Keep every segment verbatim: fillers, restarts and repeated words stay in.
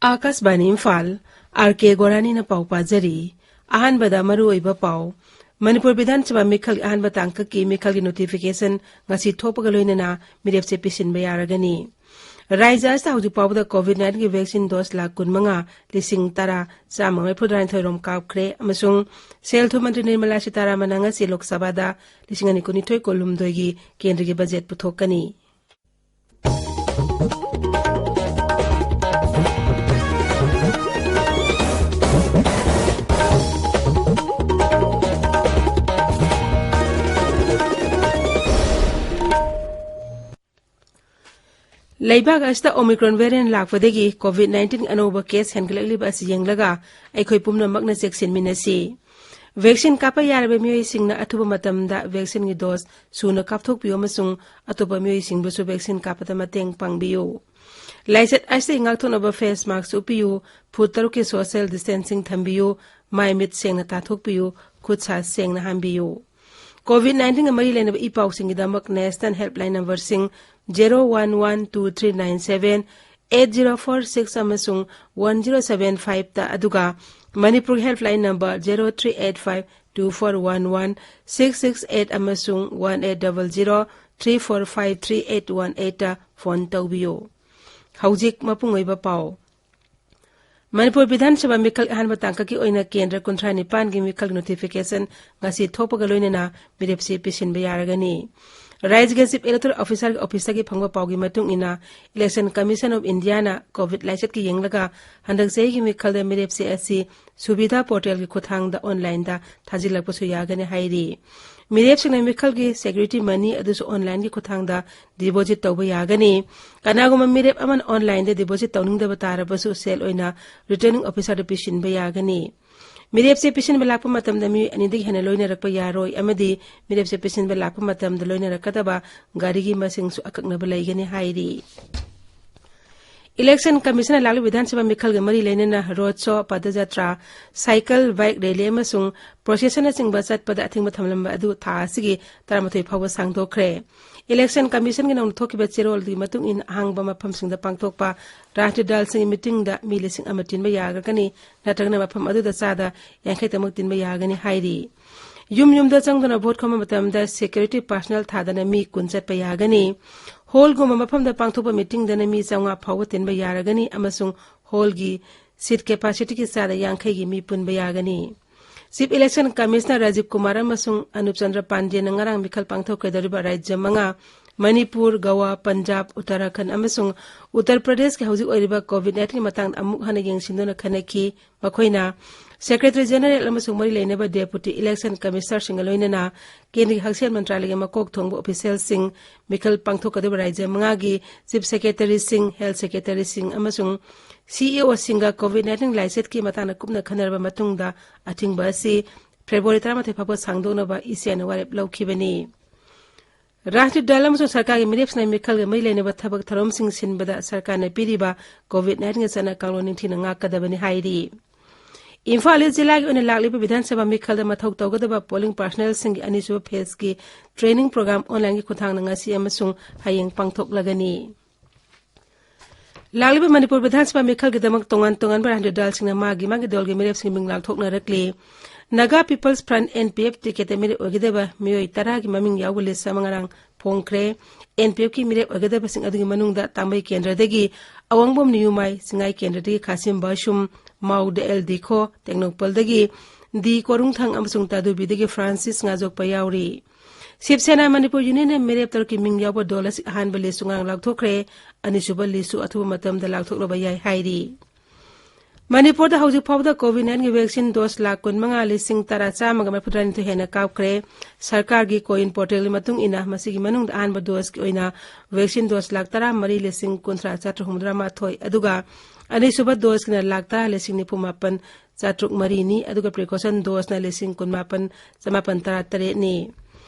ꯑꯥꯀꯥꯁꯕꯥꯅꯤ Imphal, R ꯀꯦ ꯒꯣꯔꯥꯅꯤꯅ ꯄꯥꯎ ꯄꯥꯖꯔꯤ꯫ ꯑꯍꯥꯟꯕꯗ ꯃꯔꯨꯑꯣꯏꯕ ꯄꯥꯎ꯫ ꯃꯅꯤꯄꯨꯔ ꯕꯤꯙꯥꯟ ꯁꯚꯥ ꯃꯤꯈꯜꯒꯤ ꯑꯍꯥꯟꯕ ꯇꯥꯡꯀꯛꯀꯤ ꯃꯤꯈꯜꯒꯤ ꯅꯣꯇꯤꯐꯤꯀꯦꯁꯟ ꯉꯁꯤ ꯊꯣꯛꯄꯒ ꯂꯣꯏꯅꯅ ꯃꯤꯔꯦꯞꯁꯦ ꯄꯤꯁꯤꯟꯕ ꯌꯥꯔꯒꯅꯤ꯫ ꯔꯥꯖ꯭ꯌ ꯑꯁꯤꯗ ꯍꯧꯖꯤꯛ ꯐꯥꯎꯕꯗ ꯀꯣꯚꯤꯗ ꯅꯥꯏꯟꯇꯤꯟꯒꯤ ꯚꯦꯛꯁꯤꯟ ꯗꯣꯁ ꯂꯥꯈ ꯀꯨꯟꯃꯉꯥ, ꯂꯤꯁꯤꯡ ꯇꯔꯥ, ꯆꯥꯝꯃ ꯃꯔꯤꯐꯨꯇꯔꯥꯅꯤꯊꯣꯏ ꯔꯣꯝ ꯀꯥꯞꯈ꯭ꯔꯦ ꯑꯃꯁꯨꯡ ꯁꯦꯜ ꯊꯨꯝ ꯃꯟꯇ꯭ꯔꯤ ꯅꯤꯔꯃꯂꯥ ꯁꯤꯇꯥꯔꯥꯃꯟꯅ ꯉꯁꯤ ꯂꯣꯛ ꯁꯚꯥꯗ ꯂꯤꯁꯤꯡ ꯑꯅꯤ ꯀꯨꯟꯅꯤꯊꯣꯏ ꯀꯨꯟꯍꯨꯝꯗꯣꯏꯒꯤ ꯀꯦꯟꯗ꯭ꯔꯒꯤ ꯕꯖꯦꯠ ꯄꯨꯊꯣꯛꯀꯅꯤ꯫ ꯂꯩꯕꯥꯛ ꯑꯁꯤꯗ ꯑꯣꯃꯤꯀ꯭ꯔꯣꯟ ꯚꯦꯔꯤꯌꯦꯟ ꯂꯥꯛꯄꯗꯒꯤ ꯀꯣꯚꯤꯗ ꯅꯥꯏꯟꯇꯤꯟ ꯑꯅꯧꯕ ꯀꯦꯁ ꯍꯦꯟꯒꯠꯂꯛꯂꯤꯕ ꯑꯁꯤ ꯌꯦꯡꯂꯒ ꯑꯩꯈꯣꯏ ꯄꯨꯝꯅꯃꯛꯅ ꯆꯦꯛꯁꯤꯟꯃꯤꯟꯅꯁꯤ꯫ ꯚꯦꯛꯁꯤꯟ ꯀꯥꯞꯄ ꯌꯥꯔꯕ ꯃꯤꯑꯣꯏꯁꯤꯡꯅ ꯑꯊꯨꯕ ꯃꯇꯝꯗ ꯚꯦꯛꯁꯤꯟꯒꯤ ꯗꯣꯁ ꯁꯨꯅ ꯀꯥꯞꯊꯣꯛꯄꯤꯌꯨ ꯑꯃꯁꯨꯡ ꯑꯇꯣꯞꯄ ꯃꯤꯑꯣꯏꯁꯤꯡꯕꯨꯁꯨ ꯚꯦꯛꯁꯤꯟ ꯀꯥꯞꯄꯗ ꯃꯇꯦꯡ ꯄꯥꯡꯕꯤꯌꯨ꯫ ꯂꯥꯏꯆꯠ ꯑꯁꯤꯗꯒꯤ ꯉꯥꯛꯊꯣꯛꯅꯕ ꯐꯦꯁ ꯃꯥꯁꯛ ꯎꯞꯄꯤꯌꯨ, ꯐꯨꯠ ꯇꯔꯨꯛꯀꯤ ꯁꯣꯁꯤꯌꯦꯜ ꯗꯤꯁꯇꯦꯟꯁꯤꯡ ꯊꯝꯕꯤꯌꯨ, ꯃꯥꯏ ꯃꯤꯠ ꯁꯦꯡꯅ ꯇꯥꯊꯣꯛꯄꯤꯌꯨ, ꯈꯨꯠ ꯁꯥ ꯁꯦꯡꯅ ꯍꯥꯝꯕꯤꯌꯨ꯫ ꯀꯣꯚꯤꯗ ꯅꯥꯏꯟꯇꯤꯟꯒ ꯃꯔꯤ ꯂꯩꯅꯕ ꯏ ꯄꯥꯎꯁꯤꯡꯒꯤꯗꯃꯛ ꯅꯦꯁꯅꯦꯜ ꯍꯦꯜꯞꯂꯥꯏꯟ ꯅꯝꯕꯔꯁꯤꯡ zero one one two three nine seven eight zero four six ꯑꯃꯁꯨꯡ ꯋꯥꯟ ꯖꯤꯔꯣ ꯁꯚꯦꯟ ꯐꯥꯏꯚꯇ, ꯑꯗꯨꯒ Manipur helpline number zero three eight five two four one one six six eight ꯑꯃꯁꯨꯡ one eight double zero three four five three eight one ꯑꯩꯠꯇ phone ꯇꯧꯕꯤꯌꯨ꯫ ꯍꯧꯖꯤꯛ ꯃꯄꯨꯡ ꯑꯣꯏꯕ ꯄꯥꯎ꯫ ꯃꯅꯤꯄꯨꯔ ꯕꯤꯙꯥꯟ ꯁꯚꯥ ꯃꯤꯈꯜ ꯑꯍꯥꯟꯕ ꯇꯥꯡꯀꯛꯀꯤ ꯑꯣꯏꯅ ꯀꯦꯟꯗ꯭ꯔ ꯀꯨꯟꯊ꯭ꯔꯥ ꯅꯤꯄꯥꯟꯒꯤ ꯃꯤꯈꯜ ꯅꯣꯇꯤꯐꯤꯀꯦꯁꯟ ꯉꯁꯤ ꯊꯣꯛꯄꯒ ꯂꯣꯏꯅꯅ ꯃꯤꯔꯦꯞꯁꯦ ꯄꯤꯁꯤꯟꯕ ꯌꯥꯔꯒꯅꯤ꯫ ꯔꯥꯏꯖ꯭ꯌꯒꯤ ꯆꯤꯐ ꯏꯂꯦꯛꯇꯣꯔꯦꯜ ꯑꯣꯐꯤꯁꯥꯔꯒꯤ ꯑꯣꯐꯤꯁꯇꯒꯤ ꯐꯪꯕ ꯄꯥꯎꯒꯤ ꯃꯇꯨꯡ ꯏꯟꯅ, ꯏꯂꯦꯛꯁꯟ ꯀꯃꯤꯁꯟ ꯑꯣꯐ ꯏꯟꯗꯤꯌꯥꯅ ꯀꯣꯚꯤꯗ ꯂꯥꯏꯆꯠꯀꯤ ꯌꯦꯡꯂꯒ ꯍꯟꯗꯛ ꯆꯍꯤꯒꯤ ꯃꯤꯈꯜꯗ ꯃꯤꯔꯦꯞꯁꯦ ꯑꯁꯤ ꯁꯨꯕꯤꯙꯥ ꯄꯣꯔꯇꯦꯜꯒꯤ ꯈꯨꯠꯊꯥꯡꯗ ꯑꯣꯟꯂꯥꯏꯟꯗ ꯊꯥꯖꯤꯜꯂꯛꯄꯁꯨ ꯌꯥꯒꯅꯤ ꯍꯥꯏꯔꯤ꯫ ꯃꯤꯔꯦꯞꯁꯤꯡꯅ ꯃꯤꯈꯜꯒꯤ ꯁꯦꯀ꯭ꯌꯨꯔꯤꯇꯤ ꯃꯅꯤ ꯑꯗꯨꯁꯨ ꯑꯣꯟꯂꯥꯏꯟꯒꯤ ꯈꯨꯠꯊꯥꯡꯗ ꯗꯤꯄꯣꯖꯤꯠ ꯇꯧꯕ ꯌꯥꯒꯅꯤ꯫ ꯀꯅꯥꯒꯨꯝꯕ ꯃꯤꯔꯦꯞ ꯑꯃꯅ ꯑꯣꯟꯂꯥꯏꯟꯗ ꯗꯤꯄꯣꯖꯤꯠ ꯇꯧꯅꯤꯡꯗꯕ ꯇꯥꯔꯕꯁꯨ ꯁꯦꯜ ꯑꯣꯏꯅ ꯔꯤꯇꯔꯅꯤꯡ ꯑꯣꯐꯤꯁꯥꯔꯗ ꯄꯤꯁꯤꯟꯕ ꯌꯥꯒꯅꯤ꯫ ꯃꯤꯔꯦꯞꯁꯦ ꯄꯤꯁꯤꯟꯕ ꯂꯥꯛꯄ ꯃꯇꯝꯗ ꯃꯤꯑꯣꯏ ꯑꯅꯤꯗꯒꯤ ꯍꯦꯟꯅ ꯂꯣꯏꯅꯔꯛꯄ ꯌꯥꯔꯣꯏ ꯑꯃꯗꯤ ꯃꯤꯔꯦꯞꯁꯦ ꯄꯤꯁꯤꯟꯕ ꯂꯥꯛꯄ ꯃꯇꯝꯗ ꯂꯣꯏꯅꯔꯛꯀꯗꯕ ꯒꯥꯔꯤꯒꯤ ꯃꯁꯤꯡꯁꯨ ꯑꯀꯛꯅꯕ ꯂꯩꯒꯅꯤ ꯍꯥꯏꯔꯤ꯫ Election Commission ꯅ ꯂꯥꯛꯂꯤꯕ ꯕꯤꯙꯥꯟ ꯁꯚꯥ ꯃꯤꯈꯜꯒ ꯃꯔꯤ ꯂꯩꯅꯅ ꯔꯣꯗ ꯁꯣ, ꯄꯗꯌꯥꯇ꯭ꯔꯥ, ꯁꯥꯏꯀꯜ, ꯕꯥꯏꯛ ꯔꯦꯂꯤ ꯑꯃꯁꯨꯡ ꯄ꯭ꯔꯣꯁꯦꯁꯟꯅꯆꯤꯡꯕ ꯆꯠꯄꯗ ꯑꯊꯤꯡꯕ ꯊꯝꯂꯝꯕ ꯑꯗꯨ ꯊꯥ ꯑꯁꯤꯒꯤ ꯇꯔꯥꯃꯥꯊꯣꯏ ꯐꯥꯎꯕ ꯁꯥꯡꯗꯣꯛꯈ꯭ꯔꯦ꯫ Election Commission ꯒꯤ ꯅꯧꯅ ꯊꯣꯛꯈꯤꯕ ꯆꯦꯔꯣꯜꯒꯤ ꯃꯇꯨꯡ ꯏꯟꯅ ꯑꯍꯥꯡꯕ ꯃꯐꯝꯁꯤꯡꯗ ꯄꯥꯡꯊꯣꯛꯄ ꯔꯥꯖꯅꯤꯇꯤ ꯗꯜꯁꯤꯡꯒꯤ ꯃꯤꯇꯤꯡꯗ ꯃꯤ ꯂꯤꯁꯤꯡ ꯑꯃ ꯇꯤꯟꯕ ꯌꯥꯒꯅꯤ, ꯅꯠꯇ꯭ꯔꯒꯅ ꯃꯐꯝ ꯑꯗꯨꯗ ꯆꯥꯗ ꯌꯥꯡꯈꯩ ꯇꯃꯛ ꯇꯤꯟꯕ ꯌꯥꯒꯅꯤ ꯍꯥꯏꯔꯤ꯫ ꯌꯨꯝ ꯌꯨꯝꯗ ꯆꯪꯗꯨꯅ ꯚꯣꯠ ꯈꯣꯝꯕ ꯃꯇꯝꯗ security personnel ꯊꯥꯗꯅ ꯃꯤ ꯀꯨꯟ ꯆꯠꯄ ꯌꯥꯒꯅꯤ꯫ ꯍꯣꯜꯒꯨꯝꯕ ꯃꯐꯝꯗ ꯄꯥꯡꯊꯣꯛꯄ ꯃꯤꯇꯤꯡꯗꯅ ꯃꯤ ꯆꯥꯝꯃꯉꯥ ꯐꯥꯎꯕ ꯇꯤꯟꯕ ꯌꯥꯔꯒꯅꯤ ꯑꯃꯁꯨꯡ ꯍꯣꯜꯒꯤ seat capacity ꯒꯤ ꯆꯥꯗ ꯌꯥꯡꯈꯩꯒꯤ ꯃꯤ ꯄꯨꯟꯕ ꯌꯥꯒꯅꯤ꯫ Chief Election Commissioner Rajiv Kumar ꯑꯃꯁꯨꯡ ꯑꯅꯨꯞ ꯆꯟꯗ꯭ꯔ ꯄꯥꯟꯗꯦꯅ ꯉꯔꯥꯡ ꯃꯤꯈꯜ ꯄꯥꯡꯊꯣꯛꯀꯗꯧꯔꯤꯕ ꯔꯥꯖ꯭ꯌ ꯃꯉꯥ, ꯃꯅꯤꯄꯨꯔ, ꯒꯋꯥ, ꯄꯟꯖꯥꯕ, ꯎꯠꯇꯔꯥꯈꯟꯗ ꯑꯃꯁꯨꯡ ꯎꯠꯇꯔ ꯄ꯭ꯔꯗꯦꯁꯀꯤ ꯍꯧꯖꯤꯛ ꯑꯣꯏꯔꯤꯕ COVID nineteen ꯒꯤ ꯃꯇꯥꯡꯗ ꯑꯃꯨꯛ ꯍꯟꯅ ꯌꯦꯡꯁꯤꯟꯗꯨꯅ ꯈꯟꯅꯈꯤ꯫ ꯃꯈꯣꯏꯅ Secretary General ꯑꯃꯁꯨꯡ ꯃꯔꯤ ꯂꯩꯅꯕ Deputy Election Commissioner ꯁꯤꯡꯒ ꯂꯣꯏꯅꯅ ꯀꯦꯟꯗ꯭ꯔꯒꯤ ꯍꯛꯁꯦꯜ ꯃꯟꯇ꯭ꯔꯥꯂꯌꯒꯤ ꯃꯀꯣꯛ ꯊꯣꯡꯕ official ꯁꯤꯡ, ꯃꯤꯈꯜ ꯄꯥꯡꯊꯣꯛꯀꯗꯧꯔꯤꯕ ꯔꯥꯖ꯭ꯌ ꯃꯉꯥꯒꯤ Chief Secretary ꯁꯤꯡ, Health Secretary ꯁꯤꯡ ꯑꯃꯁꯨꯡ CEO ꯁꯤꯡꯒ COVID nineteen ꯂꯥꯏꯆꯠꯀꯤ ꯃꯇꯥꯡꯗ ꯀꯨꯞꯅ ꯈꯟꯅꯔꯕ ꯃꯇꯨꯡꯗ ꯑꯊꯤꯡꯕ ꯑꯁꯤ February ꯇꯔꯥꯃꯥꯊꯣꯏ ꯐꯥꯎꯕ ꯁꯥꯡꯗꯣꯛꯅꯕ ꯏ ꯁꯤ ꯑꯥꯏ ꯅ ꯋꯥꯔꯦꯞ ꯂꯧꯈꯤꯕꯅꯤ꯫ ꯔꯥꯖꯅꯤꯇꯤ ꯗꯜ ꯑꯃꯁꯨꯡ ꯁꯔꯀꯥꯔꯒꯤ ꯃꯤꯔꯦꯞꯁꯤꯡꯅ ꯃꯤꯈꯜꯒ ꯃꯔꯤ ꯂꯩꯅꯕ ꯊꯕꯛ ꯊꯧꯔꯝꯁꯤꯡ ꯁꯤꯟꯕꯗ ꯁꯔꯀꯥꯔꯅ ꯄꯤꯔꯤꯕ COVID nineteen ꯒꯤ ꯆꯠꯅ ꯀꯥꯡꯂꯣꯟ ꯅꯤꯡꯊꯤꯅ ꯉꯥꯛꯀꯗꯕꯅꯤ ꯍꯥꯏꯔꯤ꯫ ꯏꯝꯐꯥꯜ ꯏꯁ ꯖꯤꯂꯥꯒꯤ ꯑꯣꯏꯅ ꯂꯥꯛꯂꯤꯕ ꯕꯤꯙꯥꯟ ꯁꯚꯥ ꯃꯤꯈꯜꯗ ꯃꯊꯧ ꯇꯧꯒꯗꯕ polling personnel ꯁꯤꯡꯒꯤ ꯑꯅꯤꯁꯨꯕ phase ꯀꯤ training program online ꯒꯤ ꯈꯨꯠꯊꯥꯡꯗ ꯉꯁꯤ ꯑꯃꯁꯨꯡ ꯍꯌꯦꯡ ꯄꯥꯡꯊꯣꯛꯂꯒꯅꯤ꯫ ꯂꯥꯛꯂꯤꯕ ꯃꯅꯤꯄꯨꯔ ꯕꯤꯙꯥꯟ ꯁꯚꯥ ꯃꯤꯈꯜꯒꯤꯗꯃꯛ ꯇꯣꯉꯥꯟ ꯇꯣꯉꯥꯟꯕ ꯔꯥꯖꯅꯤꯇꯤ ꯗꯜꯁꯤꯡꯅ ꯃꯥꯒꯤ ꯃꯥꯒꯤ ꯗꯜꯒꯤ ꯃꯤꯔꯦꯞꯁꯤꯡ ꯃꯤꯡ ꯂꯥꯎꯊꯣꯛꯅꯔꯛꯂꯤ꯫ Naga People's Front, N P F, ꯇꯤꯀꯦꯠꯇ ꯃꯤꯔꯦꯞ ꯑꯣꯏꯒꯗꯕ ꯃꯤꯑꯣꯏ ꯇꯔꯥꯒꯤ ꯃꯃꯤꯡ ꯌꯥꯎꯕ list ꯑꯃ ꯉꯔꯥꯡ ꯐꯣꯡꯈ꯭ꯔꯦ꯫ N P F ꯀꯤ ꯃꯤꯔꯦꯞ ꯑꯣꯏꯒꯗꯕꯁꯤꯡ ꯑꯗꯨꯒꯤ ꯃꯅꯨꯡꯗ ꯇꯥꯡꯕꯩ ꯀꯦꯟꯗ꯭ꯔꯗꯒꯤ ꯑꯋꯥꯡꯕꯝ ꯅꯤꯌꯨꯃꯥꯏ, ꯁꯤꯡꯉꯥꯏ ꯀꯦꯟꯗ꯭ꯔꯗꯒꯤ ꯈꯥꯁꯤꯝ ꯕꯥꯁꯨꯝ, ꯃꯥꯎꯗ ꯑꯦꯜ ꯗꯤꯈꯣ, ꯇꯦꯡꯅꯧꯄꯜꯗꯒꯤ ꯗꯤ ꯀꯣꯔꯨꯡꯊꯪ ꯑꯃꯁꯨꯡ ꯇꯥꯗꯨꯕꯤꯗꯒꯤ ꯐ꯭ꯔꯥꯟꯁꯤꯁ ꯉꯥꯖꯣꯛꯄ ꯌꯥꯎꯔꯤ꯫ ꯁꯤꯕ ꯁꯦꯅꯥ ꯃꯅꯤꯄꯨꯔ ꯌꯨꯅꯤꯌꯟꯅ ꯃꯤꯔꯦꯞ ꯇꯔꯨꯛꯀꯤ ꯃꯤꯡ ꯌꯥꯎꯕ ꯗꯜ ꯑꯁꯤ ꯑꯍꯥꯟꯕ list ꯁꯨ ꯉꯔꯥꯡ ꯂꯥꯎꯊꯣꯛꯈ꯭ꯔꯦ꯫ ꯑꯅꯤꯁꯨꯕ list ꯁꯨ ꯑꯊꯨꯕ ꯃꯇꯝꯗ ꯂꯥꯎꯊꯣꯛꯂꯕ ꯌꯥꯏ ꯍꯥꯏꯔꯤ꯫ ꯃꯅꯤꯄꯨꯔꯗ ꯍꯧꯖꯤꯛ ꯐꯥꯎꯕꯗ COVID nineteen ꯒꯤ vaccine dose ꯂꯥꯈ ꯀꯨꯟꯃꯉꯥ ꯂꯤꯁꯤꯡ ꯇꯔꯥ ꯆꯥꯝꯃꯒ ꯃꯔꯤꯐꯨꯇꯔꯥꯅꯤꯊꯣꯏ ꯍꯦꯟꯅ ꯀꯥꯞꯈ꯭ꯔꯦ꯫ ꯁꯔꯀꯥꯔꯒꯤ COWIN portal ꯒꯤ ꯃꯇꯨꯡ ꯏꯟꯅ ꯃꯁꯤꯒꯤ ꯃꯅꯨꯡꯗ ꯑꯍꯥꯟꯕ dose ꯀꯤ ꯑꯣꯏꯅ vaccine dose ꯂꯥꯈ ꯇꯔꯥꯃꯔꯤ ꯂꯤꯁꯤꯡ ꯀꯨꯟꯊ꯭ꯔꯥ ꯆꯥꯇ꯭ꯔꯨꯛ ꯍꯨꯝꯐꯨꯇꯔꯥ ꯃꯥꯊꯣꯏ, ꯑꯗꯨꯒ ꯑꯅꯤꯁꯨꯕ dose ꯀꯤꯅ ꯂꯥꯈ ꯇꯔꯥ ꯂꯤꯁꯤꯡ ꯅꯤꯐꯨ ꯃꯥꯄꯟ ꯆꯥꯇ꯭ꯔꯨꯛ ꯃꯔꯤꯅꯤ, ꯑꯗꯨꯒ precaution dose ꯅ ꯂꯤꯁꯤꯡ ꯀꯨꯟꯃꯥꯄꯟ ꯆꯃꯥꯄꯟ ꯇꯔꯥ ꯇꯔꯦꯠꯅꯤ꯫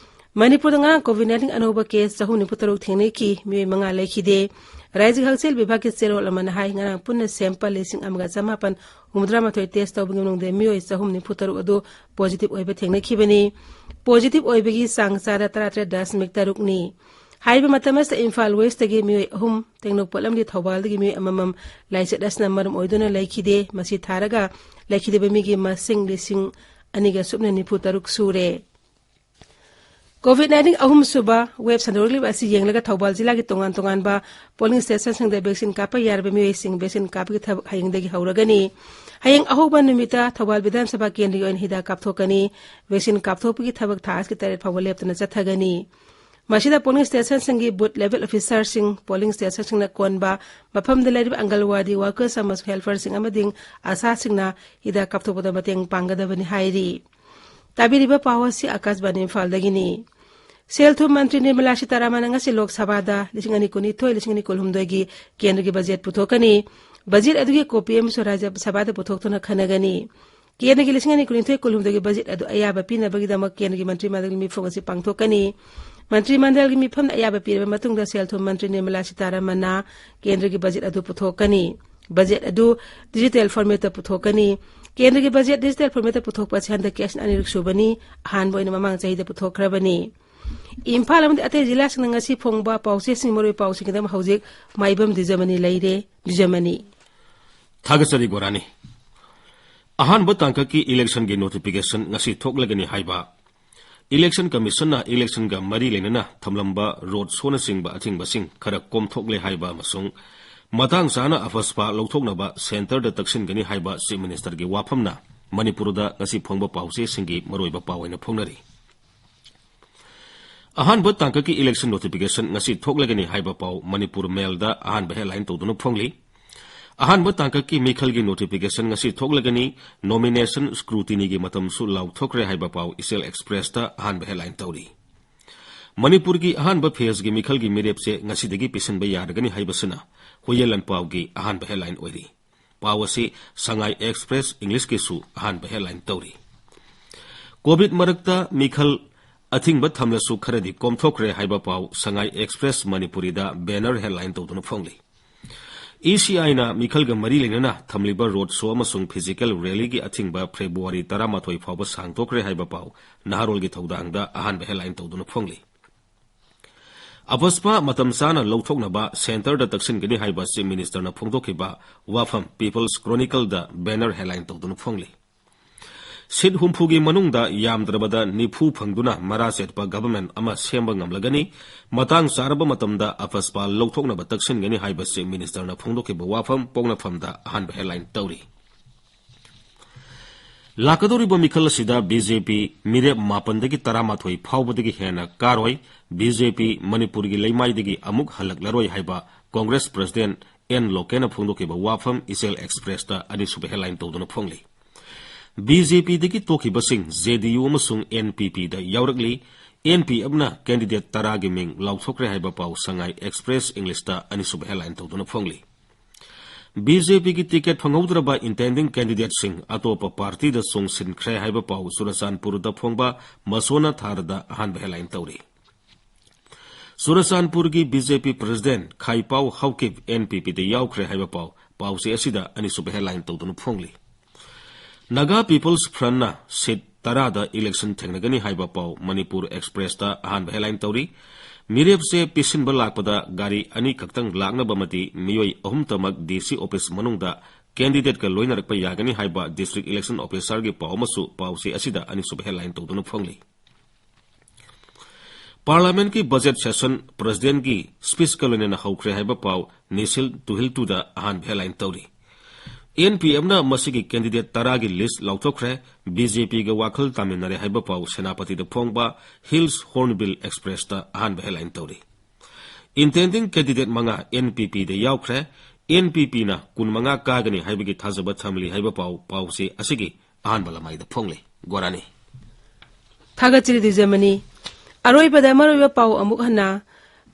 ꯃꯅꯤꯄꯨꯔꯗ ꯉꯔꯥꯡ COVID nineteen ꯑꯅꯧꯕ case ꯆꯍꯨꯝ ꯅꯤꯐꯨ ꯇꯔꯨꯛ ꯊꯦꯡꯅꯈꯤ, ꯃꯤꯑꯣꯏ ꯃꯉꯥ ꯂꯩꯈꯤꯗꯦ꯫ ꯔꯥꯏꯖ꯭ꯌꯒꯤ ꯍꯛꯁꯦꯜ ꯕꯤꯚꯥꯒꯀꯤ ꯆꯦꯔꯣꯜ ꯑꯃꯅ ꯍꯥꯏ, ꯉꯔꯥꯡ ꯄꯨꯟꯅ sample ꯂꯤꯁꯤꯡ ꯑꯃꯒ ꯆꯃꯥꯄꯟ ꯍꯨꯝꯐꯨꯇꯔꯥꯃꯥꯊꯣꯏ test ꯇꯧꯕꯒꯤ ꯃꯅꯨꯡꯗ ꯃꯤꯑꯣꯏ ꯆꯍꯨꯝ ꯅꯤꯐꯨ ꯇꯔꯨꯛ ꯑꯗꯨ positive ꯑꯣꯏꯕ ꯊꯦꯡꯅꯈꯤꯕꯅꯤ꯫ Positive ꯑꯣꯏꯕꯒꯤ ꯆꯥꯡ ꯆꯥꯗ ꯇꯔꯥꯇꯔꯦꯠ ꯗꯁꯃꯤꯛ ꯇꯔꯨꯛꯅꯤ꯫ ꯍꯥꯏꯔꯤꯕ ꯃꯇꯝ ꯑꯁꯤꯗ ꯏꯝꯐꯥꯜ West ꯇꯒꯤ ꯃꯤꯑꯣꯏ ꯑꯍꯨꯝ, ꯇꯦꯡꯅꯧꯄꯜ ꯑꯃꯗꯤ ꯊꯧꯕꯥꯜꯗꯒꯤ ꯃꯤꯑꯣꯏ ꯑꯃꯃꯝ ꯂꯥꯏꯆꯠ ꯑꯁꯤꯅ ꯃꯔꯝ ꯑꯣꯏꯗꯨꯅ ꯂꯩꯈꯤꯗꯦ꯫ ꯃꯁꯤ ꯊꯥꯔꯒ ꯂꯩꯈꯤꯗꯕ ꯃꯤꯒꯤ ꯃꯁꯤꯡ ꯂꯤꯁꯤꯡ ꯑꯅꯤꯒ ꯁꯨꯞꯅ ꯅꯤꯐꯨ ꯇꯔꯨꯛ ꯁꯨꯔꯦ꯫ COVID nineteen ꯑꯍꯨꯝꯁꯨꯕ wave ꯁꯟꯗꯣꯔꯛꯂꯤꯕ ꯑꯁꯤ ꯌꯦꯡꯂꯒ ꯊꯧꯕꯥꯜ ꯖꯤꯂꯥꯒꯤ ꯇꯣꯉꯥꯟ ꯇꯣꯉꯥꯟꯕ polling stationꯁꯤꯡꯗ vaccine ꯀꯥꯞꯄ ꯌꯥꯔꯕ ꯃꯤꯑꯣꯏꯁꯤꯡ vaccine ꯀꯥꯞꯄꯒꯤ ꯊꯕꯛ ꯍꯌꯦꯡꯗꯒꯤ ꯍꯧꯔꯒꯅꯤ꯫ ꯍꯌꯦꯡ ꯑꯍꯧꯕ ꯅꯨꯃꯤꯠꯇ ꯊꯧꯕꯥꯜ ꯕꯤꯙꯥꯟ ꯁꯚꯥ ꯀꯦꯟꯗ꯭ꯔꯒꯤ ꯑꯣꯏꯅ ꯍꯤꯗꯥꯛ ꯀꯥꯞꯊꯣꯛꯀꯅꯤ꯫ Vaccine ꯀꯥꯞꯊꯣꯛꯄꯒꯤ ꯊꯕꯛ ꯊꯥ ꯑꯁꯤꯒꯤ ꯇꯔꯦꯠ ꯐꯥꯎꯕ ꯂꯦꯞꯇꯅ ꯆꯠꯊꯒꯅꯤ꯫ ꯃꯁꯤꯗ polling stationꯁꯤꯡꯒꯤ booth level officerꯁꯤꯡ, polling stationꯁꯤꯡꯅ ꯀꯣꯟꯕ ꯃꯐꯝꯗ ꯂꯩꯔꯤꯕ ꯑꯪꯒꯜꯋꯥꯗꯤ workers ꯑꯃꯁꯨꯡ helperꯁꯤꯡ ꯑꯃꯗꯤ ꯑꯁꯥꯁꯤꯡꯅ ꯍꯤꯗꯥꯛ ꯀꯥꯞꯊꯣꯛꯄꯗ ꯃꯇꯦꯡ ꯄꯥꯡꯒꯗꯕꯅꯤ ꯍꯥꯏꯔꯤ꯫ ꯇꯥꯕꯤꯔꯤꯕ ꯄꯥꯎ ꯑꯁꯤ ꯑꯥꯀꯥꯁꯕꯥꯅꯤ ꯏꯝꯐꯥꯜꯗꯒꯤꯅꯤ꯫ ꯁꯦꯜ ꯊꯨꯝ ꯃꯟꯇ꯭ꯔꯤ ꯅꯤꯔꯃꯂꯥ ꯁꯤꯇꯥꯔꯥꯃꯟꯅ ꯉꯁꯤ ꯂꯣꯛ ꯁꯚꯥꯗ ꯂꯤꯁꯤꯡ ꯑꯅꯤ ꯀꯨꯟꯅꯤꯊꯣꯏ, ꯂꯤꯁꯤꯡ ꯑꯅꯤ ꯀꯨꯟꯍꯨꯝꯗꯣꯏꯒꯤ ꯀꯦꯟꯗ꯭ꯔꯒꯤ ꯕꯖꯦꯠ ꯄꯨꯊꯣꯛꯀꯅꯤ꯫ ꯕꯖꯦꯠ ꯑꯗꯨꯒꯤ ꯀꯣꯄꯤ ꯑꯃꯁꯨ ꯔꯥꯖ꯭ꯌ ꯁꯚꯥꯗ ꯄꯨꯊꯣꯛꯇꯨꯅ ꯈꯟꯅꯒꯅꯤ꯫ ꯀꯦꯟꯗ꯭ꯔꯒꯤ ꯂꯤꯁꯤꯡ ꯑꯅꯤ ꯀꯨꯟꯅꯤꯊꯣꯏ ꯀꯨꯟꯍꯨꯝꯗꯣꯏꯒꯤ ꯕꯖꯦꯠ ꯑꯗꯨ ꯑꯌꯥꯕ ꯄꯤꯅꯕꯒꯤꯗꯃꯛ ꯀꯦꯟꯗ꯭ꯔꯒꯤ ꯃꯟꯇ꯭ꯔꯤ ꯃꯟꯗꯜꯒꯤ ꯃꯤꯐꯝ ꯑꯁꯤ ꯄꯥꯡꯊꯣꯛꯀꯅꯤ꯫ ꯃꯟꯇ꯭ꯔꯤ ꯃꯟꯗꯜꯒꯤ ꯃꯤꯐꯝꯅ ꯑꯌꯥꯕ ꯄꯤꯔꯕ ꯃꯇꯨꯡꯗ ꯁꯦꯜ ꯊꯨꯝ ꯃꯟꯇ꯭ꯔꯤ ꯅꯤꯔꯃꯂꯥ ꯁꯤꯇꯥꯔꯥꯃꯟꯅ ꯀꯦꯟꯗ꯭ꯔꯒꯤ ꯕꯖꯦꯠ ꯑꯗꯨ ꯄꯨꯊꯣꯛꯀꯅꯤ꯫ ꯕꯖꯦꯠ ꯑꯗꯨ digital formatꯇ ꯄꯨꯊꯣꯛꯀꯅꯤ꯫ ꯀꯦꯟꯗ꯭ꯔꯒꯤ ꯕꯖꯦꯠ digital formatꯇ ꯄꯨꯊꯣꯛꯄ ꯑꯁꯤ ꯍꯟꯗꯛ ꯀꯦꯁ ꯑꯅꯤꯔꯛ ꯁꯨꯕꯅꯤ꯫ ꯑꯍꯥꯟꯕ ꯑꯣꯏꯅ ꯃꯃꯥꯡ ꯆꯍꯤꯗ ꯄꯨꯊꯣꯛꯈ꯭ꯔꯕꯅꯤ꯫ ꯏꯝꯐꯥꯜ ꯑꯃꯗꯤ ꯑꯇꯩ ꯖꯤꯂꯥꯁꯤꯡꯅ ꯉꯁꯤ ꯐꯣꯡꯕ ꯄꯥꯎꯆꯦꯁꯤꯡ, ꯃꯔꯨꯑꯣꯏꯕ ꯄꯥꯎꯁꯤꯡꯒꯤꯗꯃꯛ ꯍꯧꯖꯤꯛ ꯃꯥꯏꯕꯝ ꯗꯤꯖꯃꯅꯤ ꯂꯩꯔꯦ꯫ ꯗꯤꯖꯃꯅꯤ꯫ ꯊꯥꯒꯠꯆꯔꯤ ꯒꯣꯔꯥꯅꯤ꯫ ꯑꯍꯥꯟꯕ ꯇꯥꯡꯀꯛꯀꯤ election ꯒꯤ notification ꯉꯁꯤ ꯊꯣꯛꯂꯒꯅꯤ ꯍꯥꯏꯕ election commission ꯅ election ꯒ ꯃꯔꯤ ꯂꯩꯅꯅ ꯊꯝꯂꯝꯕ road show ꯅꯆꯤꯡꯕ ꯑꯊꯤꯡꯕꯁꯤꯡ ꯈꯔ ꯀꯣꯝꯊꯣꯛꯂꯦ ꯍꯥꯏꯕ ꯑꯃꯁꯨꯡ ꯃꯇꯥꯡ ꯆꯥꯅ ꯑꯐꯁꯄꯥ ꯂꯧꯊꯣꯛꯅꯕ centre ꯗ ꯇꯛꯁꯤꯟꯒꯅꯤ ꯍꯥꯏꯕ Chief Minister ꯒꯤ ꯋꯥꯐꯝꯅ ꯃꯅꯤꯄꯨꯔꯗ ꯉꯁꯤ ꯐꯣꯡꯕ ꯄꯥꯎꯆꯦꯁꯤꯡꯒꯤ ꯃꯔꯨꯑꯣꯏꯕ ꯄꯥꯎ ꯑꯣꯏꯅ ꯐꯣꯡꯅꯔꯤ꯫ ꯑꯍꯥꯟꯕ ꯇꯥꯡꯀꯛꯀꯤ election notification ꯉꯁꯤ ꯊꯣꯛꯂꯒꯅꯤ ꯍꯥꯏꯕ ꯄꯥꯎ ꯃꯅꯤꯄꯨꯔ Mail ꯗ ꯑꯍꯥꯟꯕ headline ꯇꯧꯗꯨꯅ ꯐꯣꯡꯂꯤ꯫ ꯑꯍꯥꯟꯕ ꯇꯥꯡꯀꯛꯀꯤ ꯃꯤꯈꯜꯒꯤ notification ꯉꯁꯤ ꯊꯣꯛꯂꯒꯅꯤ, nomination scrutiny ꯒꯤ ꯃꯇꯝꯁꯨ ꯂꯥꯎꯊꯣꯛꯈ꯭ꯔꯦ ꯍꯥꯏꯕ ꯄꯥꯎ ꯏꯆꯦꯜ Express ꯇ ꯑꯍꯥꯟꯕ headline ꯇꯧꯔꯤ꯫ ꯃꯅꯤꯄꯨꯔꯒꯤ ꯑꯍꯥꯟꯕ phase ꯒꯤ ꯃꯤꯈꯜꯒꯤ ꯃꯤꯔꯦꯞꯁꯦ ꯉꯁꯤꯗꯒꯤ ꯄꯤꯁꯤꯟꯕ ꯌꯥꯔꯒꯅꯤ ꯍꯥꯏꯕꯁꯤꯅ ꯍꯨꯏꯌꯦꯟ ꯂꯥꯟꯄꯥꯎꯒꯤ ꯑꯍꯥꯟꯕ headline ꯑꯣꯏꯔꯤ꯫ ꯄꯥꯎ ꯑꯁꯤ ꯁꯉꯥꯏ Express English ꯀꯤꯁꯨ ꯑꯍꯥꯟꯕ headline ꯇꯧꯔꯤ꯫ COVID ꯃꯔꯛꯇ ꯃꯤꯈꯜ ꯑꯊꯤꯡꯕ ꯊꯝꯂꯁꯨ ꯈꯔꯗꯤ ꯀꯣꯝꯊꯣꯛꯈ꯭ꯔꯦ ꯍꯥꯏꯕ ꯄꯥꯎ ꯁꯉꯥꯏ ꯑꯦꯛꯁꯄ꯭ꯔꯦꯁ ꯃꯅꯤꯄꯨꯔꯤꯗ ꯕꯦꯅꯔ ꯍꯦꯗꯂꯥꯏꯟ ꯇꯧꯗꯨꯅ ꯐꯣꯡꯂꯤ꯫ ꯏ ꯁꯤ ꯑꯥꯏꯅ ꯃꯤꯈꯜꯒ ꯃꯔꯤ ꯂꯩꯅꯅ ꯊꯝꯂꯤꯕ ꯔꯣꯗ ꯁꯣ ꯑꯃꯁꯨꯡ ꯐꯤꯖꯤꯀꯦꯜ ꯔꯦꯂꯤꯒꯤ ꯑꯊꯤꯡꯕ ꯐꯦꯕ꯭ꯔꯨꯋꯥꯔꯤ ꯇꯔꯥꯃꯥꯊꯣꯏ ꯐꯥꯎꯕ ꯁꯥꯡꯗꯣꯛꯈ꯭ꯔꯦ ꯍꯥꯏꯕ ꯄꯥꯎ ꯅꯍꯥꯔꯣꯜꯒꯤ ꯊꯧꯗꯥꯡꯗ ꯑꯍꯥꯟꯕ ꯍꯦꯗꯂꯥꯏꯟ ꯇꯧꯗꯨꯅ ꯐꯣꯡꯂꯤ꯫ ꯑꯄꯁꯄꯥ ꯃꯇꯝ ꯆꯥꯅ ꯂꯧꯊꯣꯛꯅꯕ ꯁꯦꯟꯇꯔꯗ ꯇꯛꯁꯤꯟꯒꯅꯤ ꯍꯥꯏꯕ ꯆꯤꯐ ꯃꯤꯅꯤꯁꯇꯔꯅ ꯐꯣꯡꯗꯣꯛꯈꯤꯕ ꯋꯥꯐꯝ ꯄꯤꯄꯜꯁ ꯀ꯭ꯔꯣꯅꯤꯀꯜꯗ ꯕꯦꯅꯔ ꯍꯦꯗꯂꯥꯏꯟ ꯇꯧꯗꯨꯅ ꯐꯣꯡꯂꯤ꯫ ꯁꯤꯠ ꯍꯨꯝꯐꯨꯒꯤ ꯃꯅꯨꯡꯗ ꯌꯥꯝꯗ꯭ꯔꯕꯗ ꯅꯤꯐꯨ ꯐꯪꯗꯨꯅ ꯃꯔꯥ ꯆꯦꯠꯄ ꯒꯚꯔꯟꯃꯦꯟꯠ ꯑꯃ ꯁꯦꯝꯕ ꯉꯝꯂꯒꯅꯤ꯫ ꯃꯇꯥꯡ ꯆꯥꯔꯕ ꯃꯇꯝꯗ ꯑꯄꯁꯄꯥ ꯂꯧꯊꯣꯛꯅꯕ ꯇꯛꯁꯤꯟꯒꯅꯤ ꯍꯥꯏꯕ ꯆꯤꯐ ꯃꯤꯅꯤꯁꯇꯔꯅ ꯐꯣꯡꯗꯣꯛꯈꯤꯕ ꯋꯥꯐꯝ ꯄꯣꯛꯅꯐꯝꯗ ꯑꯍꯥꯟꯕ ꯍꯦꯗꯂꯥꯏꯟ ꯇꯧꯔꯤ꯫ ꯂꯥꯛꯀꯗꯧꯔꯤꯕ ꯃꯤꯈꯜ ꯑꯁꯤꯗ ꯕꯤ ꯖꯦ ꯄꯤ ꯃꯤꯔꯦꯞ ꯃꯥꯄꯟꯗꯒꯤ ꯇꯔꯥꯃꯥꯊꯣꯏ ꯐꯥꯎꯕꯗꯒꯤ ꯍꯦꯟꯅ ꯀꯥꯔꯣꯏ꯫ ꯕꯤ ꯖꯦ ꯄꯤ ꯃꯅꯤꯄꯨꯔꯒꯤ ꯂꯩꯃꯥꯏꯗꯒꯤ ꯑꯃꯨꯛ ꯍꯜꯂꯛꯂꯔꯣꯏ ꯍꯥꯏꯕ ꯀꯣꯡꯒ꯭ꯔꯦꯁ ꯄ꯭ꯔꯁꯤꯗꯦꯟꯠ ꯑꯦꯟ ꯂꯣꯀꯦꯟꯅ ꯐꯣꯡꯗꯣꯛꯈꯤꯕ ꯋꯥꯐꯝ ꯏꯆꯦꯜ ꯑꯦꯛꯁꯄ꯭ꯔꯦꯁꯇ ꯑꯅꯤꯁꯨꯕ ꯍꯦꯗꯂꯥꯏꯟ ꯇꯧꯗꯨꯅ ꯐꯣꯡꯂꯤ꯫ ꯕꯤ ꯖꯦ ꯄꯤꯗꯒꯤ ꯇꯣꯛꯈꯤꯕꯁꯤꯡ ꯖꯦ ꯗꯤ ꯌꯨ ꯑꯃꯁꯨꯡ ꯑꯦꯟ ꯄꯤ ꯄꯤꯗ ꯌꯥꯎꯔꯛꯂꯤ꯫ ꯑꯦꯟ ꯄꯤ ꯑꯦꯐꯅ ꯀꯦꯟꯗꯤꯗꯦꯠ ꯇꯔꯥꯒꯤ ꯃꯤꯡ ꯂꯥꯎꯊꯣꯛꯈ꯭ꯔꯦ ꯍꯥꯏꯕ ꯄꯥꯎ ꯁꯉꯥꯏ ꯑꯦꯛꯁꯄ꯭ꯔꯦꯁ ꯏꯪꯂꯤꯁꯇ ꯑꯅꯤꯁꯨꯕ ꯍꯦꯗꯂꯥꯏꯟ ꯇꯧꯗꯨꯅ ꯐꯣꯡꯂꯤ꯫ ꯕꯤ ꯖꯦ ꯄꯤꯒꯤ ꯇꯤꯀꯦꯠ ꯐꯪꯍꯧꯗ꯭ꯔꯕ ꯏꯟꯇꯦꯟꯗꯤꯡ ꯀꯦꯟꯗꯤꯗꯦꯠꯁꯤꯡ ꯑꯇꯣꯞꯄ ꯄꯥꯔꯇꯤꯗ ꯆꯣꯡꯁꯤꯟꯈ꯭ꯔꯦ ꯍꯥꯏꯕ ꯄꯥꯎ ꯆꯨꯔꯆꯥꯟꯄꯨꯔꯗ ꯐꯣꯡꯕ ꯃꯁꯣꯅꯥ ꯊꯥꯔꯗ ꯑꯍꯥꯟꯕ ꯍꯦꯗꯂꯥꯏꯟ ꯇꯧꯔꯤ꯫ ꯆꯨꯔꯆꯥꯟꯄꯨꯔꯒꯤ ꯕꯤ ꯖꯦ ꯄꯤ ꯄ꯭ꯔꯁꯤꯗꯦꯟꯠ ꯈꯥꯏꯄꯥꯎ ꯍꯥꯎꯀꯤꯞ ꯑꯦꯟ ꯄꯤ ꯄꯤꯗ ꯌꯥꯎꯈ꯭ꯔꯦ ꯍꯥꯏꯕ ꯄꯥꯎ ꯄꯥꯎꯆꯦ ꯑꯁꯤꯗ ꯑꯅꯤꯁꯨꯕ ꯍꯦꯗꯂꯥꯏꯟ ꯇꯧꯗꯨꯅ ꯐꯣꯡꯂꯤ꯫ ꯅꯥꯒꯥ ꯄꯤꯄꯜꯁ ꯐ꯭ꯔꯟꯠꯅ ꯁꯤꯠ ꯇꯔꯥꯗ ꯏꯂꯦꯛꯁꯟ ꯊꯦꯡꯅꯒꯅꯤ ꯍꯥꯏꯕ ꯄꯥꯎ ꯃꯅꯤꯄꯨꯔ ꯑꯦꯛꯁꯄ꯭ꯔꯦꯁꯇ ꯑꯍꯥꯟꯕ ꯍꯦꯗꯂꯥꯏꯟ ꯇꯧꯔꯤ꯫ ꯃꯤꯔꯦꯞꯆꯦ ꯄꯤꯁꯤꯟꯕ ꯂꯥꯛꯄꯗ ꯒꯥꯔꯤ ꯑꯅꯤ ꯈꯛꯇꯪ ꯂꯥꯛꯅꯕ ꯑꯃꯗꯤ ꯃꯤꯑꯣꯏ ꯑꯍꯨꯝꯇꯃꯛ ꯗꯤ ꯁꯤ ꯑꯣꯐꯤꯁ ꯃꯅꯨꯡꯗ ꯀꯦꯟꯗꯤꯗꯦꯠꯀ ꯂꯣꯏꯅꯔꯛꯄ ꯌꯥꯒꯅꯤ ꯍꯥꯏꯕ ꯗꯤꯁꯇ꯭ꯔꯤꯛ ꯏꯂꯦꯛꯁꯟ ꯑꯣꯐꯤꯁꯥꯔꯒꯤ ꯄꯥꯎ ꯑꯃꯁꯨ ꯄꯥꯎꯆꯦ ꯑꯁꯤꯗ ꯑꯅꯤꯁꯨꯕ ꯍꯦꯗꯂꯥꯏꯟ ꯇꯧꯗꯨꯅ ꯐꯣꯡꯂꯤ꯫ ꯄꯥꯔꯂꯥꯃꯦꯟꯠꯀꯤ ꯕꯖꯦꯠ ꯁꯦꯁꯟ ꯄ꯭ꯔꯁꯤꯗꯦꯟꯠꯀꯤ ꯁ꯭ꯄꯤꯆꯀ ꯂꯣꯏꯅꯅ ꯍꯧꯈ꯭ꯔꯦ ꯍꯥꯏꯕ ꯄꯥꯎ ꯅꯤꯁꯤꯜ ꯇꯨꯍꯤꯜ ꯇꯨꯗ ꯑꯍꯥꯟꯕ ꯍꯦꯗꯂꯥꯏꯟ ꯇꯧꯔꯤ꯫ ꯑꯦꯟ ꯄꯤ ꯑꯦꯐꯅ ꯃꯁꯤꯒꯤ ꯀꯦꯟꯗꯤꯗꯦꯠ ꯇꯔꯥꯒꯤ ꯂꯤꯁ꯭ꯠ ꯂꯥꯎꯊꯣꯛꯈ꯭ꯔꯦ꯫ ꯕꯤ ꯖꯦ ꯄꯤꯒ ꯋꯥꯈꯜ ꯇꯥꯃꯤꯟꯅꯔꯦ ꯍꯥꯏꯕ ꯄꯥꯎ ꯁꯦꯅꯥꯄꯇꯤꯗ ꯐꯣꯡꯕ ꯍꯤꯜꯁ ꯍꯣꯔꯟꯕꯤꯜ ꯑꯦꯛꯁꯄ꯭ꯔꯦꯁꯇ ꯑꯍꯥꯟꯕ ꯍꯦꯗꯂꯥꯏꯟ ꯇꯧꯔꯤ꯫ ꯏꯟꯇꯦꯟꯗꯤꯡ ꯀꯦꯟꯗꯤꯗꯦꯠ ꯃꯉꯥ ꯑꯦꯟ ꯄꯤ ꯄꯤꯗ ꯌꯥꯎꯈ꯭ꯔꯦ꯫ ꯑꯦꯟ ꯄꯤ ꯄꯤꯅ ꯀꯨꯟꯃꯉꯥ ꯀꯥꯒꯅꯤ ꯍꯥꯏꯕꯒꯤ ꯊꯥꯖꯕ ꯊꯝꯂꯤ ꯍꯥꯏꯕ ꯄꯥꯎ ꯄꯥꯎꯆꯦ ꯑꯁꯤꯒꯤ ꯑꯍꯥꯟꯕ ꯂꯃꯥꯏꯗ ꯐꯣꯡꯂꯤ꯫ ꯒꯣꯔꯥꯅꯤ꯫ ꯊꯥꯒꯠꯆꯔꯤ ꯗꯤꯖꯃꯅꯤ꯫ ꯑꯔꯣꯏꯕꯗ ꯃꯔꯨꯑꯣꯏꯕ ꯄꯥꯎ ꯑꯃꯨꯛ ꯍꯟꯅ꯫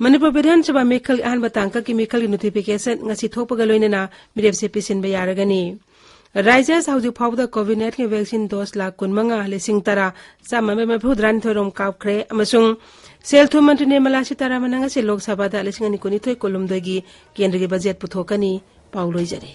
ꯃꯅꯤꯄꯨꯔ ꯕꯤꯙꯥꯟ ꯁꯚꯥ ꯃꯤꯈꯜꯒꯤ ꯑꯍꯥꯟꯕ ꯇꯥꯡꯀꯛꯀꯤ ꯃꯤꯈꯜꯒꯤ ꯅꯣꯇꯤꯐꯤꯀꯦꯁꯟ ꯉꯁꯤ ꯊꯣꯛꯄꯒ ꯂꯣꯏꯅꯅ ꯃꯤꯔꯦꯞꯁꯦ ꯄꯤꯁꯤꯟꯕ ꯌꯥꯔꯒꯅꯤ꯫ ꯔꯥꯏꯖ꯭ꯌ ꯑꯁꯤꯗ ꯍꯧꯖꯤꯛ ꯐꯥꯎꯕꯗ COVID nineteen vaccine dose lakh ꯀꯨꯟꯃꯉꯥ, ꯂꯤꯁꯤꯡ ꯇꯔꯥ, ꯆꯥꯝꯃ ꯃꯔꯤꯐꯨꯇꯔꯥ ꯅꯤꯊꯣꯏ ꯔꯣꯝ ꯀꯥꯞꯈ꯭ꯔꯦ ꯑꯃꯁꯨꯡ ꯁꯦꯜ ꯊꯨꯝ ꯃꯟꯇ꯭ꯔꯤ ꯅꯤꯔꯃꯂꯥ ꯁꯤꯇꯥꯔꯥꯃꯟꯅ ꯉꯁꯤ ꯂꯣꯛ ꯁꯚꯥꯗ ꯂꯤꯁꯤꯡ ꯑꯅꯤ ꯀꯨꯟꯅꯤꯊꯣꯏ ꯀꯨꯟꯍꯨꯝꯗꯣꯏꯒꯤ ꯀꯦꯟꯗ꯭ꯔꯒꯤ ꯕꯖꯦꯠ ꯄꯨꯊꯣꯛꯀꯅꯤ꯫ ꯄꯥꯎ ꯂꯣꯏꯖꯔꯦ꯫